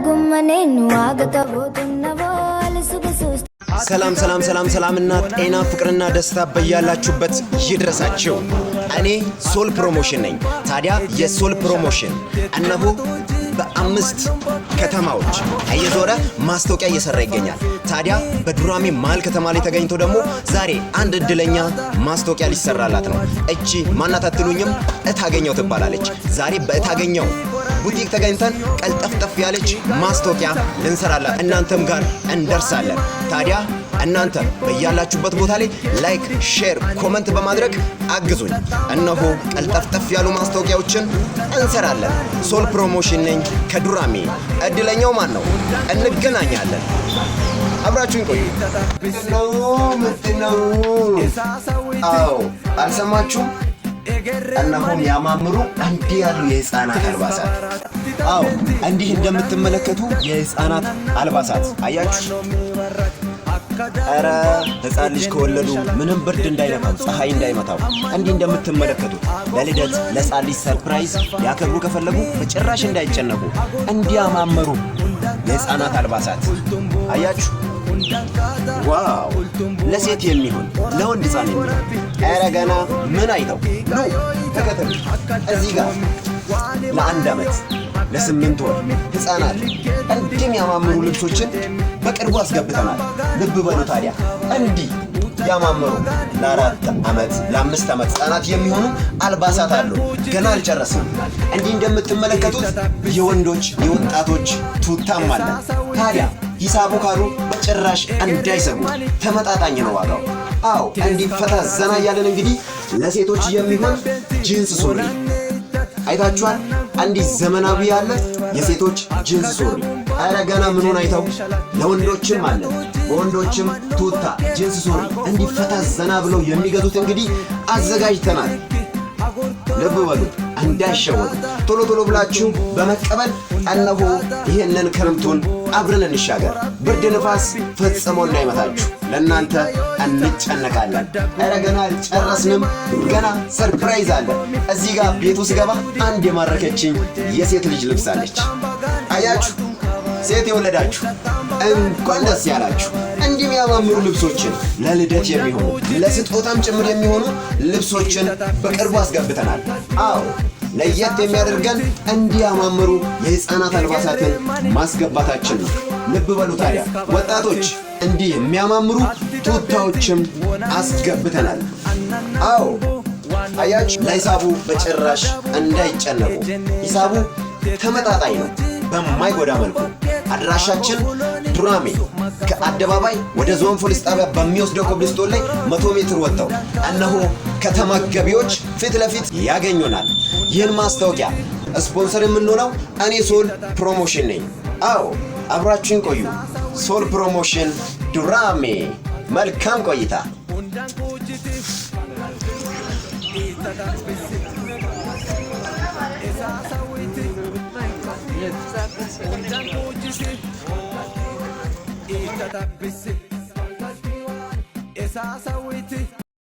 గుమ్మనే నువ్వు ఆగకపోతున్నావో అలసుగా చూస్తా. ሰላም ሰላም ሰላም ሰላምና ጤና ፍቅርና ደስታ በያላችሁበት ይድረሳችሁ። እኔ ሶል ፕሮሞሽን ነኝ። ታዲያ የሶል ፕሮሞሽን እነሆ በአምስት ከተማዎች እየዞረ ማስታወቂያ እየሰራ ይገኛል። ታዲያ በዱራሜ መሀል ከተማ ላይ ተገኝቶ ደግሞ ዛሬ አንድ እድለኛ ማስታወቂያ ሊሰራላት ነው። እቺ ማናት አትሉኝም? እታገኘው ትባላለች። ዛሬ በእታገኘው ቡቲክ ተገኝተን ቀልጠፍጠፍ ያለች ማስታወቂያ ልንሰራላት እናንተም ጋር እንደርሳለን። ታዲያ እናንተ በያላችሁበት ቦታ ላይ like፣ share፣ comment በማድረግ አግዙኝ። እነሆ ቀልጠፍጠፍ ያሉ ማስታወቂያዎችን እንሰራለን። ሶል ፕሮሞሽን ነኝ ከዱራሜ። እድለኛው ማን ነው? እንገናኛለን። አብራችሁኝ ቆዩ። ምንድነው? አዎ፣ አልሰማችሁም? እነሆም ያማምሩ እንዲህ ያሉ የህፃናት አልባሳት። አዎ፣ እንዲህ እንደምትመለከቱ የህፃናት አልባሳት አያችሁ። ኧረ ህፃን ልጅ ከወለዱ ምንም ብርድ እንዳይነካው፣ ፀሐይ እንዳይመታው እንዲህ እንደምትመለከቱት ለልደት ለህፃን ልጅ surprise ሊያከብሩ ከፈለጉ በጭራሽ እንዳይጨነቁ እንዲህ ያማመሩ የህፃናት አልባሳት አያችሁ። Wow! ለሴት የሚሆን፣ ለወንድ ህፃን የሚሆን። ኧረ ገና ምን አይተው፣ ኑ ተከተሉ። እዚህ ጋር ለ1 ዓመት፣ ለ8 ወር ህፃናት እንዲህ የሚያማምሩ ልብሶችን በቅርቡ አስገብተናል። ልብ በሉ፣ ታዲያ እንዲህ ያማምሩ ለ4 ዓመት፣ ለ5 ዓመት ህፃናት የሚሆኑ አልባሳት አሉ። ገና አልጨረስንም። እንዲህ እንደምትመለከቱት የወንዶች የወጣቶች ቱታም አለ። ታዲያ ሂሳቡ ካሉ በጭራሽ እንዳይሰጉ፣ ተመጣጣኝ ነው ዋጋው። አዎ፣ እንዲህ ፈታ ዘና እያለን እንግዲህ ለሴቶች የሚሆን ጂንስ ሱሪ አይታችኋል። እንዲህ ዘመናዊ ያለ የሴቶች ጂንስ ሱሪ። ኧረ ገና ምኑን አይተው፣ ለወንዶችም አለ። በወንዶችም ቱታ፣ ጂንስ ሱሪ እንዲህ ፈታ ዘና ብለው የሚገዙት እንግዲህ አዘጋጅተናል። ልብ በሉ፣ እንዳይሸወዱ፣ ቶሎ ቶሎ ብላችሁ በመቀበል እነሆ ይህንን ክረምቱን አብረን እንሻገር። ብርድ ንፋስ ፈጽሞ እንዳይመታችሁ ለእናንተ እንጨነቃለን። ኧረ ገና አልጨረስንም። ገና surprise አለ። እዚህ ጋር ቤቱ ስገባ አንድ የማረከችኝ የሴት ልጅ ልብስ አለች። አያችሁ፣ ሴት የወለዳችሁ እንኳን ደስ ያላችሁ። እንዲህ የሚያማምሩ ልብሶችን ለልደት የሚሆኑ፣ ለስጦታም ጭምር የሚሆኑ ልብሶችን በቅርቡ አስገብተናል። አዎ፣ ለየት የሚያደርገን እንዲህ ያማምሩ የሕፃናት አልባሳትን ማስገባታችን ነው። ልብ በሉ ታዲያ ወጣቶች፣ እንዲህ የሚያማምሩ ቱታዎችም አስገብተናል። አዎ፣ አያችሁ፣ ለሂሳቡ በጭራሽ እንዳይጨነቁ፣ ሂሳቡ ተመጣጣኝ ነው በማይጎዳ መልኩ። አድራሻችን ዱራሜ ከአደባባይ ወደ ዞን ፖሊስ ጣቢያ በሚወስደው ኮብልስቶን ላይ 100 ሜትር ወጥተው እነሆ ከተማ ገቢዎች ፊት ለፊት ያገኙናል። ይህን ማስታወቂያ ስፖንሰር የምንሆነው እኔ ሶል ፕሮሞሽን ነኝ። አዎ፣ አብራችሁን ቆዩ። ሶል ፕሮሞሽን ዱራሜ። መልካም ቆይታ።